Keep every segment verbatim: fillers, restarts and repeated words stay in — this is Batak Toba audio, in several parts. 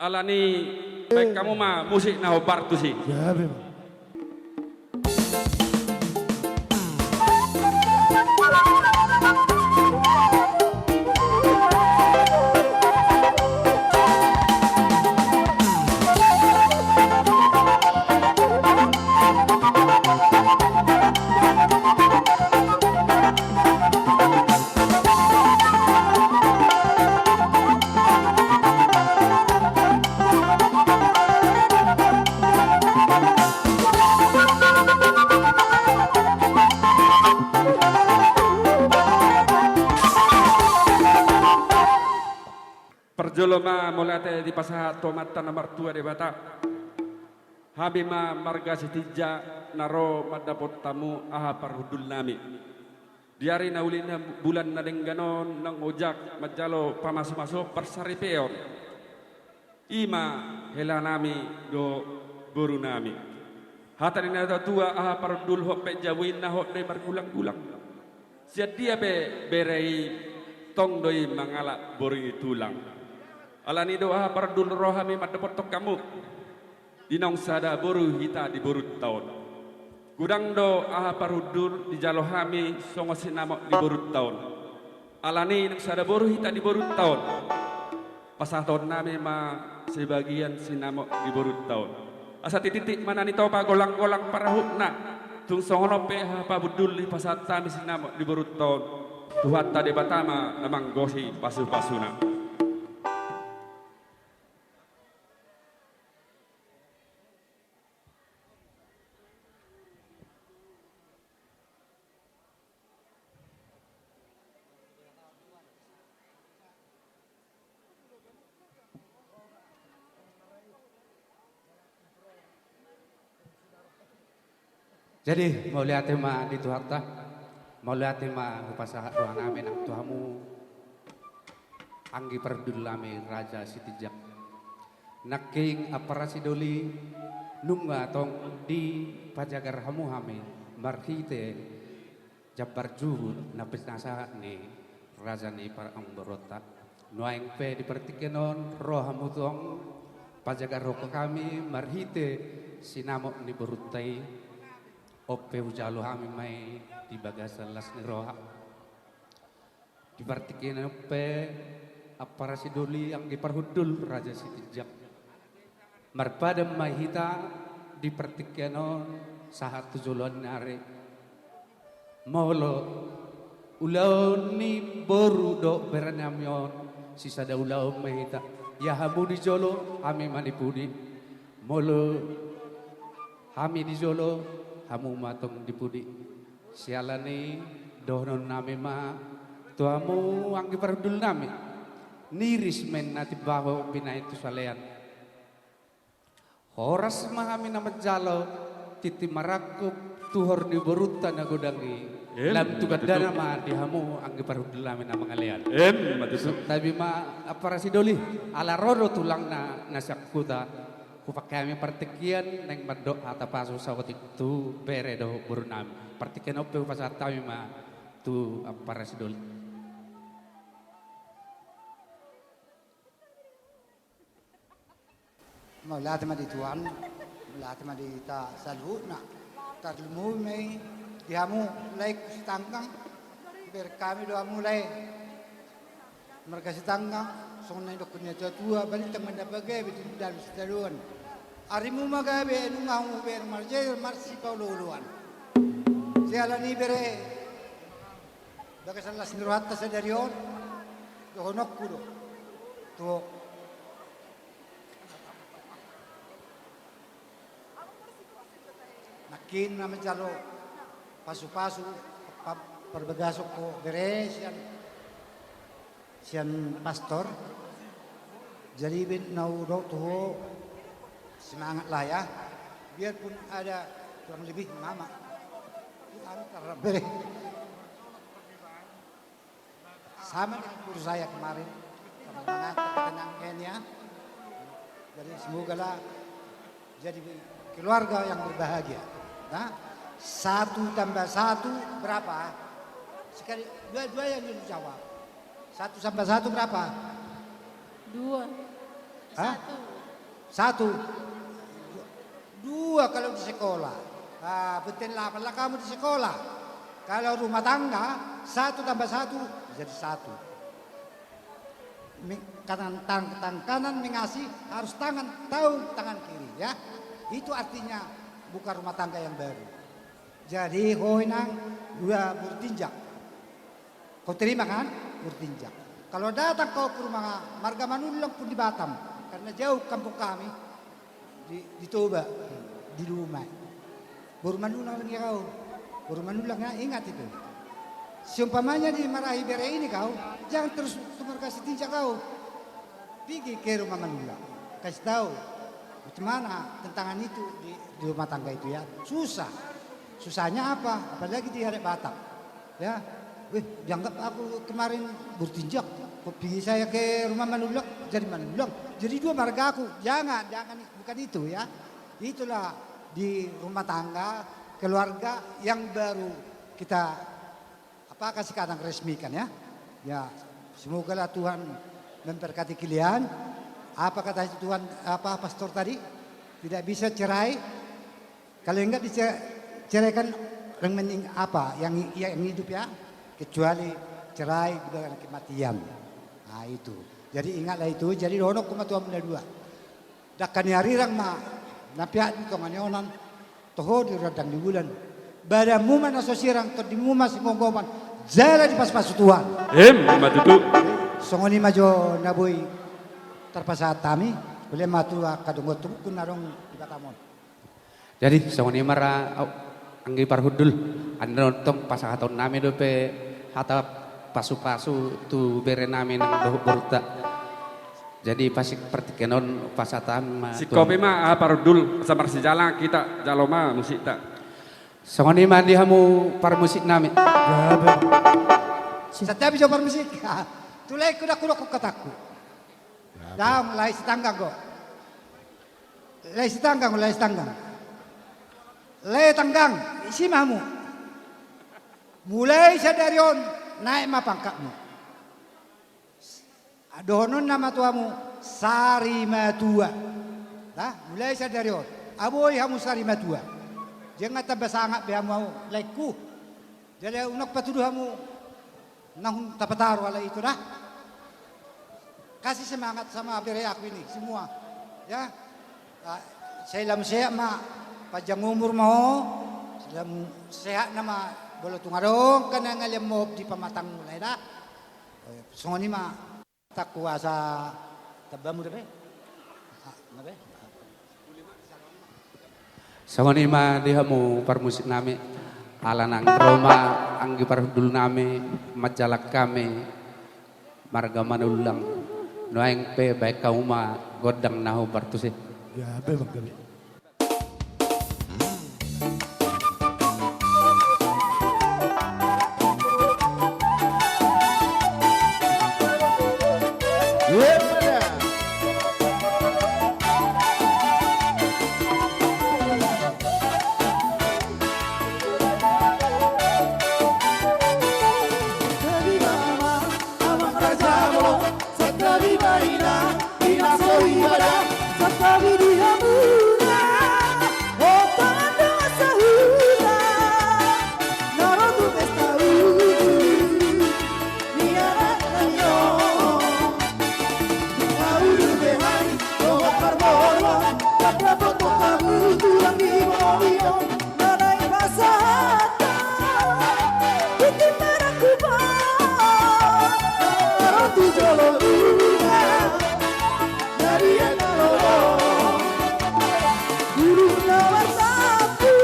Alani, baen hamu ma musik na hombar tusi. Gabe ma. Parjolo ma mauliate dipasahat tu Amanta na martua Debata. Hami ma marga Sitinjak na ro mandapot hamu aha parhundul nami. Di ari na uli na bulan na denggan on naung ojak manjalo pamasu-masu parsaripeon. I ma hela nami dohot boru nami. Hata ni na tua-tua, aha parhundul hot pe jabu inna hot do i margulang-gulang. Sian dia pe bere i tong do i mangalap boru ni tulang. Alani do aha parhundul ro hami mandapothon hamu. Di naung sada boru hita di borunta on. Godang do aha parhundul dijalo hami songon sinamot di borunta on. Alani naung sada boru hita di borunta on. Pasahaton nami ma sebagian sinamot di borunta on. Asa titik-titik ma na nitopa golang-golang parahutna. Tung songon on pe aha parhundul dipasahat hami sinamot di borunta on. Tuhanta Debata ma na manggohi pasu-pasuna. Jadi, mauliate ma di Tuhanta, mauliate ma hupasahat roha nami nang tu hamu, anggi parhundul nami Raja Sitinjak. Nangkin ampara sidoli, nunga tong dipajagar hamu hami marhite jambar juhut na pinasahat ni raja ni paranggoronta. Nuaeng pe di partingkian on ro hamu tong pajagarhon hami marhite sinamot ni borunta i. On pe hujalo hami ma i di bagasan las ni roha. Di partingkian on pe ampara sidoli anggi parhundul Raja Sitinjak. Marpadan ma hita di partingkian on sahat tu joloan ni ari. Molo ulaon ni boru dohot bere nami on, sisada ulaon ma hita. Ia hamu di jolo, hami ma di pudi. Molo hami di jolo, hamu ma tong di pudi. Siala ni i dohonon nami ma tu hamu anggi parhundul nami. Niris ma inna timbaho binahen tu salean. Horas ma hami na manjalo tintin marangkup tuhor ni borunta na godang i. Em, lam tu gandana ma di hamu anggi parhundul nami na mangalean. Em, ma tutu. Santabi ma ampara sidoli, ala ro do tulangna na sian huta. Hupake hami partingkian naeng mandok hata pasu saotik tu bere dohot boru nami. Partingkian on pe hupasahat hami ma tu ampara sidoli. Mauliate ma di Tuhan, mauliate ma di hita saluhutna. Tarlumobi ma i di hamu lae Sitanggang, dibereng hami do hamu lae marga Sitanggang, songon na nidok ni natua-tua, balintang ma na pagabe di dalan sitadoan. Arimu ma gabe, nunga hamu be marjae marsipaolo-oloan. Siala ni i bere, bagasan las ni rohanta sadari on, dohononku do tu ho. Nangkin na manjalo pasu-pasu, pa-, parbagason ho bere sian, sian pastor. Jadi, baen na hudok tu ho, semangatlah ya. Biarpun ada kurang lebih, mama. Antar bere. Sama dengan guru saya kemarin, sama dengan perkenalan ya. Jadi semogalah jadi keluarga yang berbahagia. Nah, satu tambah satu berapa? Sekali, dua, dua yang dulu jawab. Satu tambah satu berapa? Dua. Hah? Satu. Satu. Dua kalau di sekolah. Ah, bontean lapan lah kamu di sekolah. Kalau rumah tangga, satu tambah satu jadi satu. Mi-, kanan, tang-, tangan kanan mengasi, harus tangan tahu tangan kiri, ya. Itu artinya buka rumah tangga yang baru. Jadi, ho inang, dua bertinjak. Kau terima kan? Bertinjak. Kalau datang kau ke rumah marga Manullang pun di Batam, karena jauh kampung kami, di, di Toba, di Lumai. Boru Manullang lagi kau. Boru Manullang ya, ingat itu. Seumpamanya dimarahi bere ini kau, jangan terus tu marga Sitinjak kau. Pigi ke rumah Manullang. Kasih tahu, bagaimana tantangan itu di, di rumah tangga itu ya. Susah. Susahnya apa? Apalagi di adat Batak. Ya, weh, dianggap aku kemarin bertinjak. Kok pigi saya ke rumah Manullang, jadi Manullang. Jadi dua margaku. Jangan, jangan, bukan itu ya. Itulah di rumah tangga, keluarga yang baru kita, apa, kasih kadang resmikan ya. Ya, semogalah Tuhan memberkati kalian. Apa kata Tuhan, apa, pastor tadi? Tidak bisa cerai. Kalau enggak dice-, ceraikan orang mening-, apa, yang, yang hidup ya, kecuali cerai dengan kematian. Nah, itu. Jadi ingatlah itu, jadi dohononku ma tu hamu na dua. Dangka ni arirang ma na peak di tonga ni onan, toho di randang ni bulan. Badanmu ma na so sirang, tondimu ma sigomgoman, jala dipasupasu Tuhan. Em, ima tutu. Songon i ma jo na boi tarpasahat hami, ule ma tu angka dongan tubuku na adong di Batam on. Jadi, songon i ma ra, au, anggi parhundul, andon tong pasahaton nami dope hata pasupasu tu bere nami nang dohot borunta. Jadi, pas partingkian on pasahat ma. Singkopi ma, ah, parhundul, asa marsijalang hita, jalo ma musikta. Songon i ma di hamu parmusik nami. Santabi jo parmusik. Tulai kuda kuda ku kataku. Dang, lae Sitanggang do. Lae Sitanggang, lae Sitanggang. Lae Tanggang, isi ma hamu. Mulai sadari on, naek ma pangkatmu. Dohononna ma tu hamu, sari matua. Nah, mulai sadari on. Aboi hamu sari matua. Jangan tambah sangat be hamu, laengku. Jadi, unang patudu hamu. Naung tapataru ala itu dah. Kasih semangat sama bere aku ini semua. Ya. Ah, sai lam sehat ma, panjang umur ma ho, sai lam sehat nama, bolo tung adong kan yang ngalian mo di pamatang mulai dah. Songon i ma. Takku asa tamba muna be. Ah, na be. Songon i ma di hamu parmusik nami, ala nang ro ma anggi parhundul nami, manjalang hami marga Manullang. Nuaeng pe baen hamu ma gondang na hombar tusi. Ya, be, bang, be. Santabi ma ina, ina so ibada, santabi di hamuna, o tongan dongan sahuta, na ro tu pesta uju ni anak nami on. Di haulu be hami dohot parboruon, tanda foto hamu tulang di boruon. Manang pasahat tintin marangkup, ro tu jolo muna, na dian na lolo. Guru na marsampu,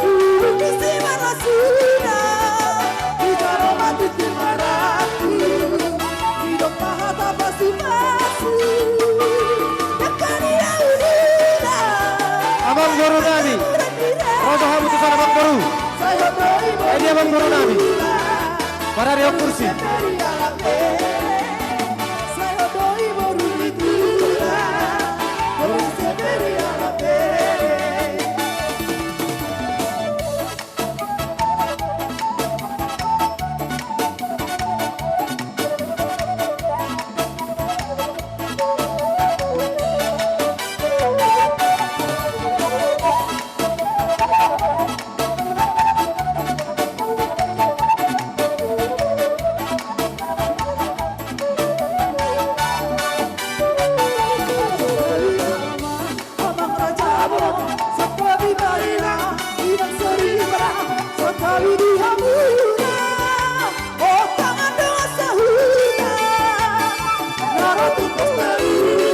guru ni si marasuna, di jolo ma tintin marangkup, di dompak hata pasupasu. Amang boru nami. Ro ma hamu tu sana, amang boru. Ai dia, amang boru nami. Parari on kursi. Gabe di hamuna, o tangan dongan sahuta, na ro tu pesta i.